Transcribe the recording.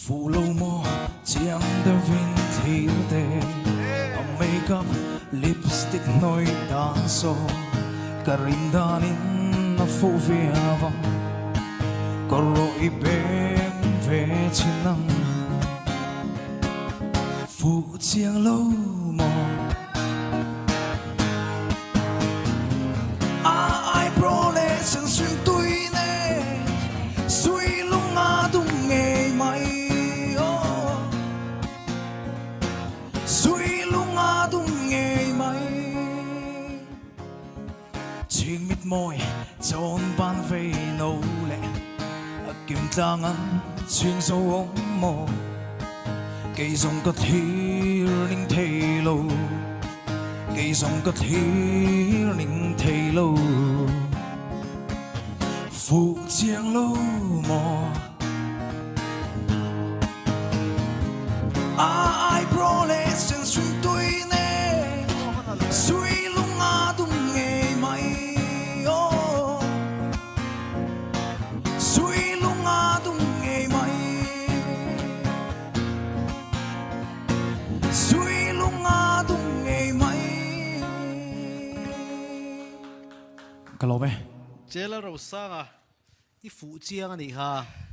Fuh lo maw chiang deuhin thlir te A makeup lipstick hnawih dan saw Ka rin danin a fuh viau ang Ka rawh i beng ve chin ang Fuh chiang lo maw A eyebrow leh senhrim tui nen Sui lung a dum ngei mai aw Sui lung a dum ngei mai Chhing mit mawi chawn ban vei no leh A kim tlang an chhing zo awm maw Kei zawng ka thlir ning thei lo Kei zawng ka thlir ning thei lo Fuh chiang lo maw A eyebrow leh senhrim tui nen Sui lung a dum ngei mai aw Sui lung a dum ngei mai Sui lung a dum ngei mai Ka lawm e. Chela Rosanga i fuh chiang a nih kha.